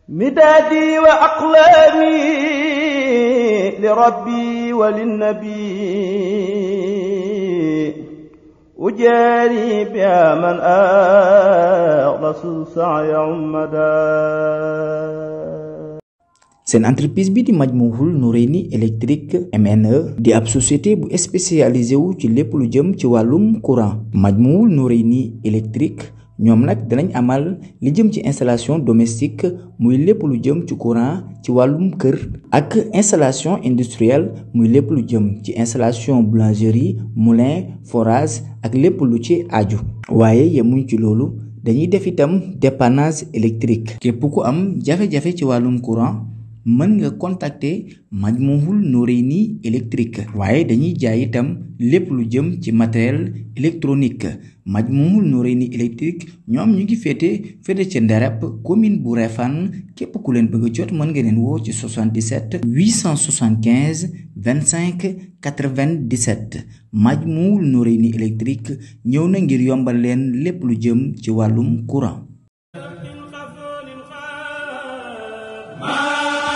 مدادي وأقلامي لربي وللنبي أجاري بها من أخلص سعي عمدا. seen entreprise bi di Majmahun Nurayni électrique MNE di ab société bu spécialisé wu ci lépp lu jëm ci wàllum courant. Majmahun Nurayni électrique ñoom nag danañ amal li jëm ci installation domestique muy lépp lu jëm ci courant ci wàllum kër ak installation industrielle muy lépp lu jëm ci installation boulangerie moulin forage ak lépp lu ci aju. waaye yemuñ ci loolu dañuy def itam dépannage électrique. képp ku am jafe-jafe ci wàllum courant mën nga contacter Majmahun Nurayni électrique. waaye dañuy jaay itam lépp lu jëm ci matériel électronique. Majmahun Nurayni électrique ñoom ñu ngi féete ca Nderep commune bu Refane. képp ku leen bëgg a jot mën nga leen woo ci 77 875 25 97. Majmahun Nurayni électrique ñëw na ngir yombal leen lépp lu jëm ci wàllum courant.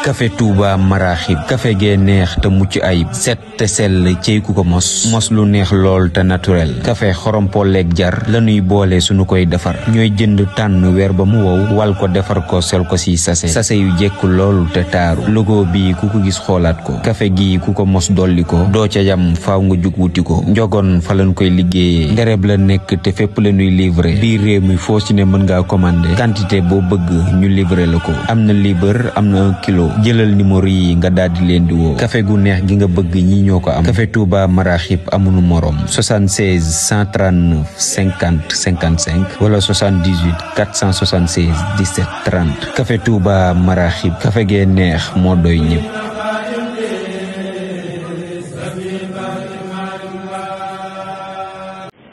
café Touba Maraxib café gee neex te mucc ayib set te sell cey ku ko mos lu neex lool te naturel café xorompolleeg jar lañuy boole suñu koy defar ñooy jënd tànn weer ba mu wow wal ko defar ko sel ko si sase yu jekk lool te taaru logo bi ku ko gis xoolaat ko café gi ku ko mos dolli ko doo ca yam faaw nga jug wuti ko njogoon fa lañ koy liggéeyee ndereb la nekk te fépp la ñuy livrer biir réew mi foo ci ne mën ngaa commander quantité boo bëgg ñu livrer la ko am na libre am na 1 kilo jëlal numéro yi nga daldi leen di woo café gu neex gi nga bëgg ñi ñoo ko am café Touba Maraxib amunu morom 76 139 50 55 wala 78 476 17 30 café Touba Maraxib café gee neex moo doy ñëpp.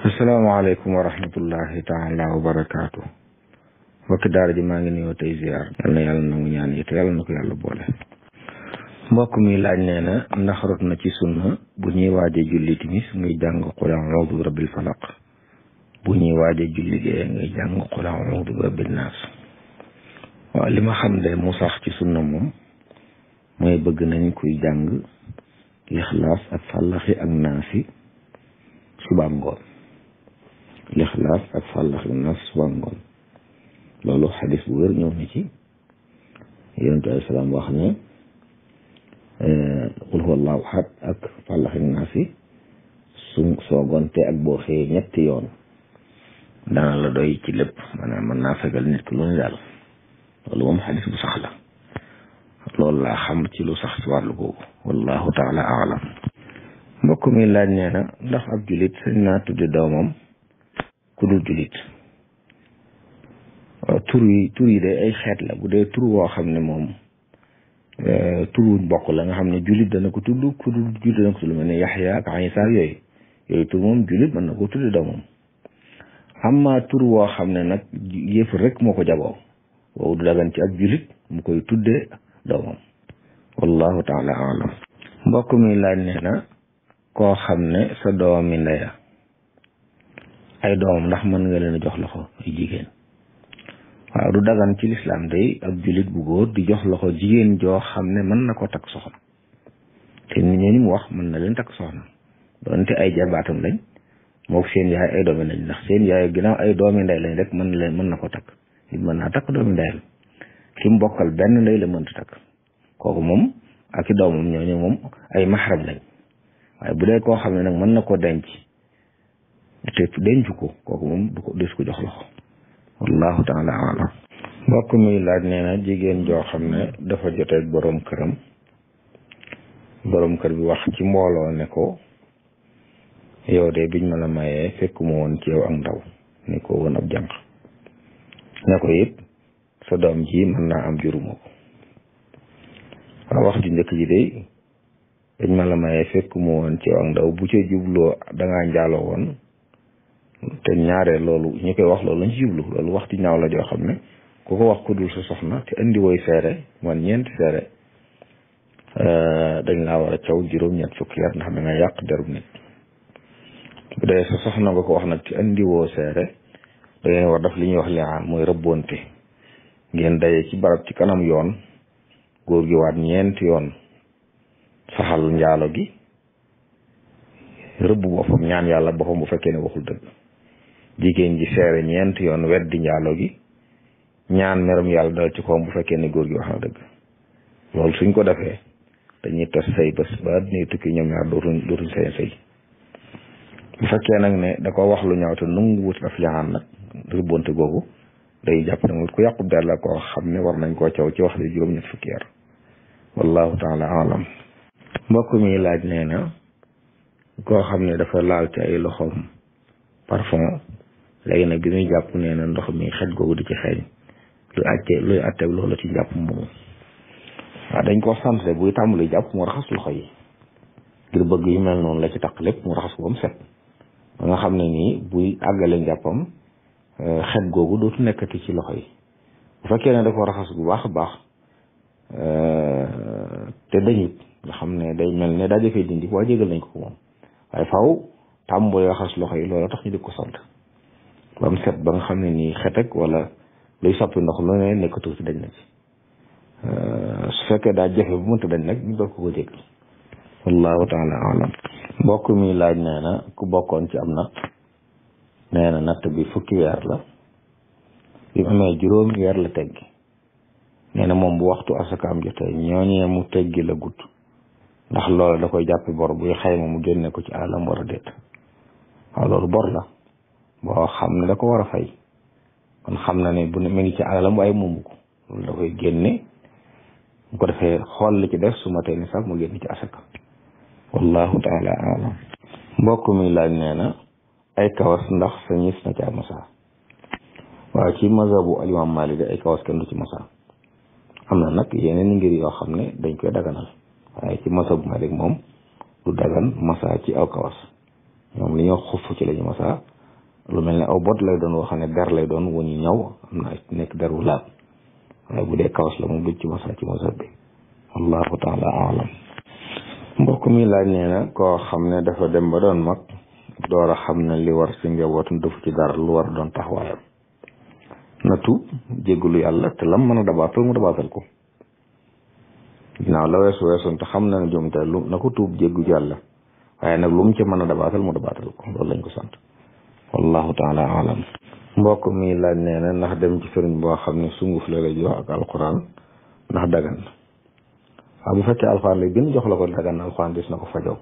asalaamaaleykum wa rahmatullahi taala wa barakaatu. mbokki daara ji maa ngi nuyoo tey ziar yal na yàlla nangu ñaan yi te yàlla na ko yàlla boole. mbokk mi laaj nee na ndax rot na ci sunna bu ñuy waaje julli timis ngay jàng qul a'uudu bi rabbil falaq bu ñuy waaje julli gee ngay jàng qul a'uudu bi rabbin naas. waaw li ma xam de mu sax ci sunna moom mooy bëgg nañ kuy jàng lixlaas ak fàllaxi ak naasi suba ngoon lixlaas ak fàllaxi ak naas suba ngoon. loolu xadis bu wér ñëw na ci yonent alayhi salaam wax ne qul huwa allahu ahad ak fàllaxi naasi su soogonte ak boo xëyee ñetti yoon dana la doy ci lépp maanaam mën naa fegal nit ki lu ne daal loolu moom xadis bu sax la loolu laa xam ci lu sax ci wàllu googu wallahu taala aalam. mbokk mi laaj nee na ndax ab julit sañ naa tudde doomam ku dul julit. tur yi de ay xeet la bu dee tur woo xam ne moom tur wuñ bokk la nga xam ne jullit dana ko tudd ku dul jullit dana ko tudd mel ne Yaxya ak Isa yooyu tur moom jullit mën na ko tudd doomam. amma tur woo xam ne nag yëf rek moo ko jagoo wow du dagan ci ak jullit mu koy tuddee doomam wallahu taala alam. mbokk mi laaj nee na koo xam ne sa doomi ndeya ay doomam ndax mën nga leen a jox loxo ay jigéen. waaw du dagan ci lislaam day ak jullit bu góor di jox loxo jigéen joo xam ne mën na ko takk soxna te nit ñi mu wax mën na leen takk soxna doonte ay jarbaatam lañ mook seen yaay ay doomi lañ ndax seen yaay ginnaaw ay doomi ndey lañ rek mën na ko takk nit mën naa takk doomi ndeyam ki mu bokkal benn ndey la mënta takk kooku moom ak i doomam ñooñu moom ay maxaram lañ waaye bu dee koo xam ne nag mën na ko denc te denc ko kooku moom du ko des ko jox loxo wallahu taala alam. mbokk mi laaj nee na jigéen joo xam ne dafa joteeg boroom këram boroom kër bi wax ci mbooloo ne ko yow de biñ ma la mayee fekkuma woon ci yow ak ndaw ne ko woon ab jànq ne ko it sa doom ji mën naa am juruma ko. waaw wax ju njëkk ji de biñ ma la mayee fekkuma woon ci yow ak ndaw bu ca jubloo dangaa njaaloo woon te ñaare loolu ñu koy wax loolu lañ ci jublu loolu waxti ñaaw la joo xam ne ku ko wax ku dul sa soxna te indi woy seere man ñeenti seere dañ laa war a caw juróom-ñett fukki yar ndax da nga yàq derub nit. bu dee sa soxna nga ko wax nag te indi woo seere da ngeen war def li ñuy wax li'aan mooy rëbbonte ngeen daje ci barab ci kanam yoon góor gi waat ñeenti yoon saxal njaalo gi rëbb boppam ñaan yàlla boppam bu fekkee ne waxul dëgg jigéen ji seere ñeenti yoon weddi njaalo gi ñaan merum yàlla dal ci kawam bu fekkee ne góor gi wax na dëgg loolu suñ ko defee dañuy tas sëy bés ba ni tukki ñoom ñaar dootuñ sëy bu fekkee nag ne da ko wax lu ñaaw te nungu wut daf liaan nag rëbbonte googu day jàpp ne ku yàqu der la koo xam ne war nañ koo caw ci wax li juróom-ñett fukki yar wallahu taala alam mbokk mi laaj nee na koo xam ne dafa laal ci ay loxoom parfum léegi nag bi muy jàpp nee na ndox mi xet googu di ci xeeñ luy àtte loolu ci jàpp moomu waaw dañ ko sant buy tàmbali jàpp mu raxas loxo yi ngir bëgg yu mel noonu la ci taq lépp mu raxas ko ba mu set ba nga xam ne nii buy àggale njàppam xet googu dootu nekkati ci loxo yi bu fekkee ne da ko raxas bu baax a baax te dañut nga xam ne day mel ne daa jëfee dindi waa jégal nañ ko moom waaye faaw tàmbali raxas loxo yi loolu tax ñu di ko sant ba mu set ba nga xam ne nii xet ak wala luy soppi ndox lu ne nekkatu ci dañ na ci su fekkee daa jafe bu mënta dañ nag ñu doog ko jégal wallahu taala alam mbokk mi laaj nee na ku bokkoon ci am natt nee na natt bi fukki weer la bi mu amee juróomi weer la teggi nee na moom bu waxtu asakaam jotee ñooñee mu teggi la gudd ndax loolu da koy jàppi bor buy xayma mu génne ko ci alalam war a déet waaw loolu bor la boo xam ne da ko war a fay kon xam na ne bu ne mi ngi ci alalam waaye moomu ko loolu da koy génne bu ko defee xool li ci def su ma tee ni sax mu génn ci asaka wallahu taala alam mbokk mi laaj nee na ay kawas ndax sa ñis na ca masa waaw ci mazhabu alimam Malik ay kawas kenn du ci masa am na nag yeneen ngir yoo xam ne dañ koy daganal waaye ci mazhabu Malik moom du dagan masa ci aw kawas ñoom li ñoo xuff ci la ñu masa lu mel ne aw bot lay doon woo xam ne der lay doon wu ñu ñaw am na nekk der wu laab waaye bu dee kawas la moom duñ ci masa ci mazhab bi wallahu taala alam mbokk mi laaj nee na koo xam ne dafa dem ba doon mag door a xam ne li war ci njabootam defu ci dara lu war doon taxawaayam na tuub jéggulu yàlla te lam mën a dabaatal mu dabaatal ko ginnaaw la weesoon te xam na ne jom te lu na ko tuub jéggu yàlla waaye nag lu mu ci mën a dabaatal mu dabaatal ko loolu lañ ko sant wallahu taala alam mbokk mi laaj nee na ndax dem ci sëriñ boo xam ne sunguf la lay jox ak alquran ndax dagan waaw bu fekkee alxuraan lay gën jox la ko dagan alxuraan dis na ko fajoo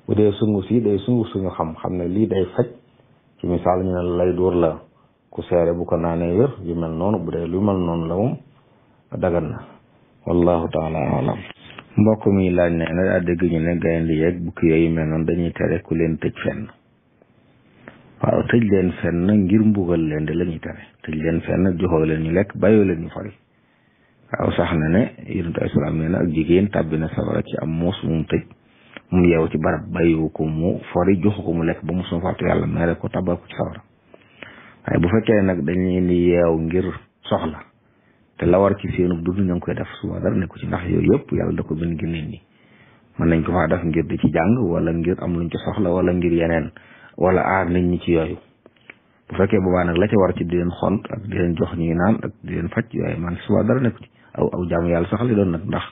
bu dee sunguf si day sunguf suñu xam ne lii day faj ci misaal ñu ne lay dóor la ku seere bu ko naanee wér yu mel noonu bu dee lu mel noonu la moom dagan na wallahu taala alam mbokk mi laaj nee na daa dégg ñu ne gaynde yeeg bukki yooyu mel noonu dañuy tere ku leen tëj fenn waaw tëj leen fenn ngir mbugal leen de la ñuy tere tëj leen fenn joxoo leen ñu lekk bàyyoo leen ñu fari waaw sax na ne yonent ay salaam nee na ak jigéen tàbbi na sawara ci am muus mu tëj mu yeew ci barab bàyyiwu ko mu fori joxu ko mu lekk ba mu suma faatu yàlla mere ko tàbbal ko ci sawara waaye bu fekkee nag dañ leen di yeew ngir soxla te la war ci seenu dund ña ngi koy def suma dara nekku ci ndax yooyu yëpp yàlla da ko bind ngir nit ñi mën nañ ko faa def ngir di ci jàng wala ngir am luñ ci soxla wala ngir yeneen wala aar nit ñi ci yooyu bu fekkee boobaa nag la ca war ci di leen xont ak di leen jox ñuy naan ak di leen faj yooyu man suma dara nekku ci aw jaamu yàlla sax li doon nag ndax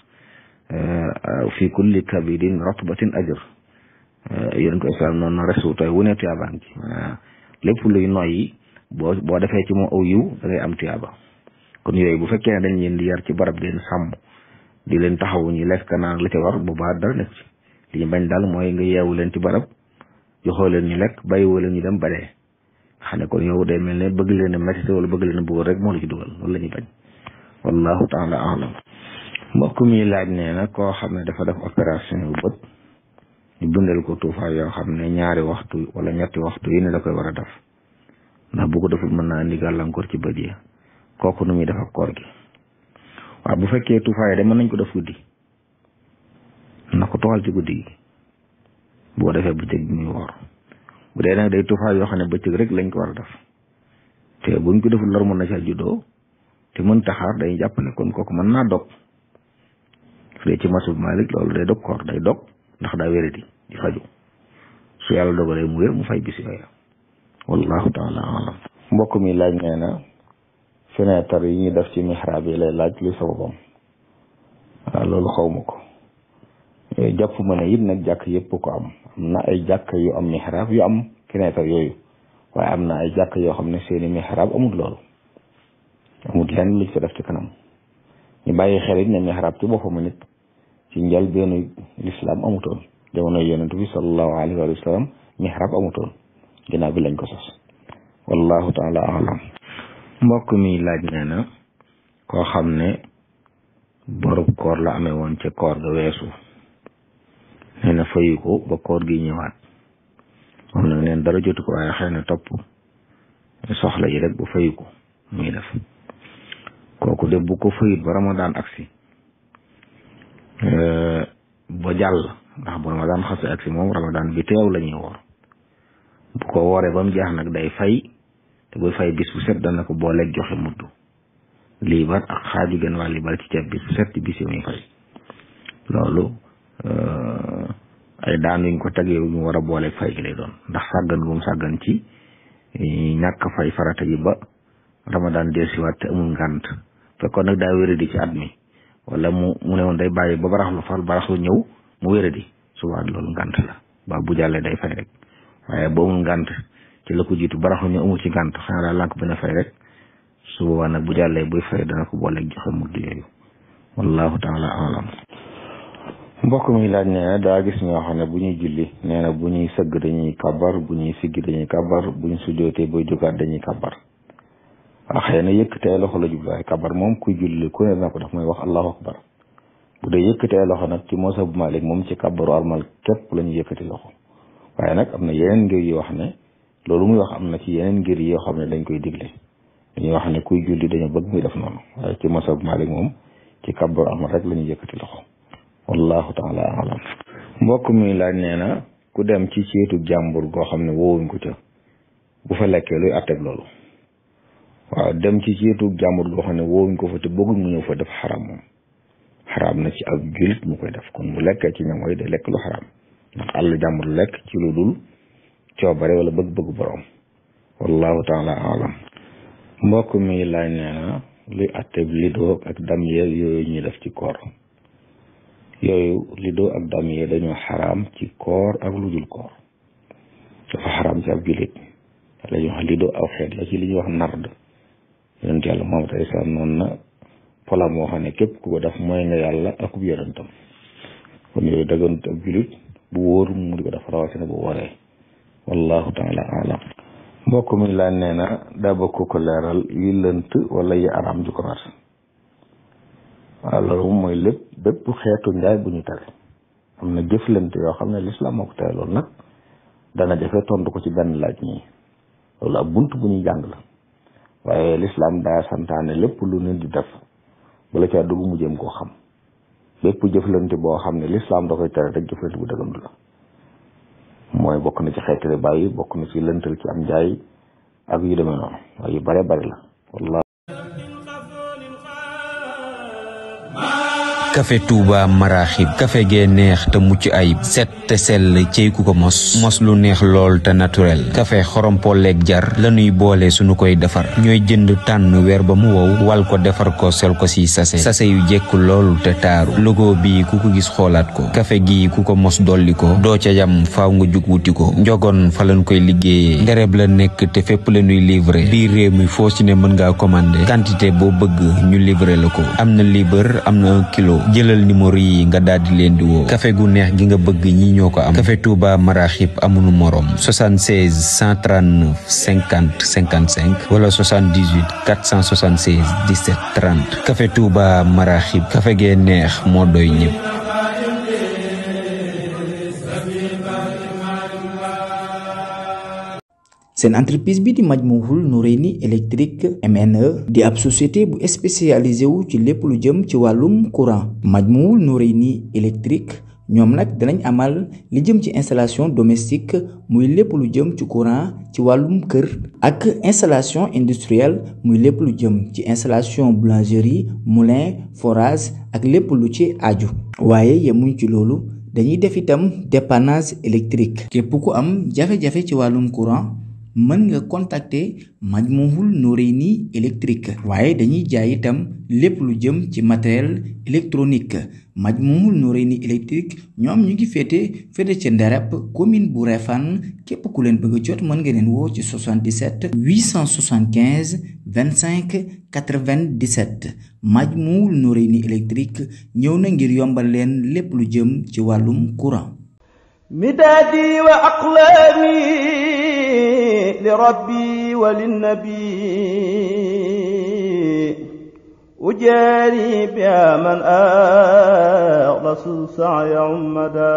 fi kulli kabidin ratbatin ajr yéen ko islam noonu na resu tooy wu ne tuyaaba ngi ci lépp luy noyyi boo defee ci moom aw yiw da ngay am tuyaaba kon yooyu bu fekkee ne dañ leen di yar ci barab di leen sàmm di leen taxawu ñu lekk naan la ca war boobaa dara nekk ci li ñu bañ daal mooy nga yeewu leen ci barab joxoo leen ñu lekk bàyyiwoo leen ñu dem ba dee xam ne kon yow day mel ne bëgg leen a métti wala bëgg leen a bëgg rek moo la ci dugal loolu la ñuy bañ wallahu taala alam mbokk mi laaj nee na koo xam ne dafa def opération yu bët ñu bindal ko tuufaay yoo xam ne ñaari waxtu wala ñetti waxtu yi ne da koy war a def ndax bu ko deful mën naa indi gàllankoor ci bët yi kooku nu muy def ak koor gi waaw bu fekkee tuufaay de mën nañ ko def guddi na ko toxal ci guddi gi boo defee bëccëg bi muy woor bu dee nag day tuufaay yoo xam ne bëccëg rek lañ ko war a def te buñ ko deful lor mën na ca juddoo te mën taxaar day jàpp ne kon kooku mën naa dog su dee ci masub Malik loolu day dog koor day dog ndax daa wéradi di faju su yàlla dogalee mu wér mu fay bis yooyu wallahu taala alam mbokk mi laaj nee na fenêtre yi ñuy def ci mihrab yi lay laaj li sababam waaw loolu xawma ko jàpp ma ne it nag jàkk yëpp ko am na ay jàkk yu am mihrab yu am fenêtre yooyu waaye am na ay jàkk yoo xam ne seeni mihrab amul loolu amul lenn luñ ko def ci kanam ñu bàyyi xel it ne mihrab ci boppam nit ci njël benn lislaam amutoon jamono yonent bi sallallahu alayhi wa sallam mihrab amutoon ginnaaw bi lañ ko sos wallahu taala alam mbokk mi laaj nee na koo xam ne borub koor la amee woon ca koor ga weesu nee na fayu ko ba koor gi ñëwaat moom nag neen dara jotu ko waaye xëy na topp soxla yi rek bu fayu ko muy def kooku de bu ko fayut ba Ramadan agsi ba jàll ndax bu Ramadan xase agsi moom Ramadan bi teew la ñuy woor bu ko wooree ba mu jeex nag day fay te buy fay bis bu set dana ko booleeg joxe mudd liibar ak xaaju genn waa liibar ci ceeb bis bu set ci bis yi muy fay loolu ay daan yuñ ko tegee yu mu war a booleeg fay gi lay doon ndax sàggan bu mu sàggan ci ñàkk fay farata ji ba Ramadan dellusiwaat te amul ngànt fekkoon nag daa wéradi ci at mi wala mu ne woon day bàyyi ba baraxlu ñëw mu wéradi suba loolu ngànt la ba bu jàllee day fay rek waaye boo amul ngànt ci la ko jiitu baraxlu ñu amul ci ngànt xanaa daal lànk bañ a fay rek su boobaa nag bu jàllee buy fay dana ko booleeg joxe mudd yooyu wallahu taala alam mbokk mi laaj nee na daa gis ñoo xam ne bu ñuy julli nee na bu ñuy sëgg dañuy kabar bu ñuy siggi dañuy kabar bu ñu sujjootee booy jógaat dañuy kabar waaw xëy na yëkkatee loxo la jublu waaye kabar moom kuy julli ku ne na ko def mooy wax allahu akbar bu dee yëkkatee loxo nag ci moosa bu Maalik moom ci kabaru armal képp la ñu yëkkati loxo waaye nag am na yeneen ngir yoo xam ne loolu muy wax am na ci yeneen ngir yoo xam ne dañ koy digle dañuy wax ne kuy julli dañu bëgg muy def noonu waaye ci moosa bu Maalik moom ci kabaru armal rek la ñu yëkkati loxo wallahu taala alam mbokk mi laaj nee na ku dem ci ceetu jàmbur goo xam ne woowuñ ko ca bu fa lekkee luy atteg loolu waaw dem ci ceetu jàmbur goo xam ne woowuñ ko fa te bëggul mu ñëw fa def xaram moom xaram na ci ab jullit mu koy def kon bu lekkee ci ñam way de lekk lu xaram ndax àll jàmbur lekk ci lu dul coobare wala bëgg-bëgg borom wallahu taala alam mbokk mi laaj nee na luy atteg lido ak damier yooyu ñuy def ci koor yooyu lido ak damier dañoo xaraam ci koor ak lu dul koor dafa xaraam ci ab jullit la ñuy wax lido aw xeet la ci li ñuy wax nard yonent yàlla moom tey sax noonu na pola moo xam ne képp ku ko def mooy nga yàlla ak bu yonentam kon yooyu daganut ab jullit bu wóor mu di ko def rawatina bu waree wallahu taala alam mbokk mi laa nee na daa bëgg ko leeral yi lënt wala yi araam ju commerce waaw loolu moom mooy lépp bépp xeetu njaay bu ñu tere am na jëflante yoo xam ne lislaam moo ko tere loolu nag dana jafe tontu ko ci benn laaj nii loolu ab bunt bu ñuy jàng la waaye lislaam daa santaane lépp lu nit di def bala caa dugg mu jëm koo xam bépp jëflante boo xam ne lislaam da koy tere rek jëflante bu dëggandu la mooy bokk na ci xeeti riba yi bokk na ci lëntal ci am njaay ak yu demee noonu waaye yu bare bari la wallah café Touba Maraxib café gee neex te mucc ayib set te sell cey ku ko mos lu neex lool te naturel café xorompolleeg jar lañuy boole suñu koy defar ñooy jënd tànn weer ba mu wow wal ko defar ko sel ko si sase yu jekk lool te taaru logo bi ku ko gis xoolaat ko café gi ku ko mos dolli ko doo ca yam faaw nga jug wuti ko njogoon fa lañ koy liggéeyee ndereb la nekk te fépp la ñuy livrer biir réew mi foo ci ne mën ngaa commander quantité boo bëgg ñu livrer la ko am na libre am na 1 kilo jëlal numéro yi nga daal di leen di woo café gu neex gi nga bëgg ñi ñoo ko am café Touba Maraxib amuñu morom 76 139 50 55 wala 78 476 17 30 café Touba Maraxib café gee neex moo doy ñëpp. seen entreprise bi di Majmahun Nurayni électrique MNE di ab société bu spécialisé wu ci lépp lu jëm ci wàllum courant Majmahun Nurayni électrique ñoom nag danañ amal li jëm ci installation domestique muy lépp lu jëm ci courant ci wàllum kër ak installation industrielle muy lépp lu jëm ci installation boulangerie moulin forage ak lépp lu ci aju waaye yemuñ ci loolu dañuy def itam dépannage électrique képp ku am jafe-jafe ci wàllum courant mën nga contacter Majmahun Nurayni électrique waaye dañuy jaay itam lépp lu jëm ci matériel électronique. Majmahun Nurayni électrique ñoom ñu ngi féete ci Nderep commune bu Réfane. képp ku leen bëgg a jot mën nga leen woo ci 77 875 25 97. Majmahun Nurayni électrique ñëw na ngir yombal leen lépp lu jëm ci wàllum courant. midaadi wa aqlaami li rabbi wa linnabi ujaari biha man axlasu saaya ummada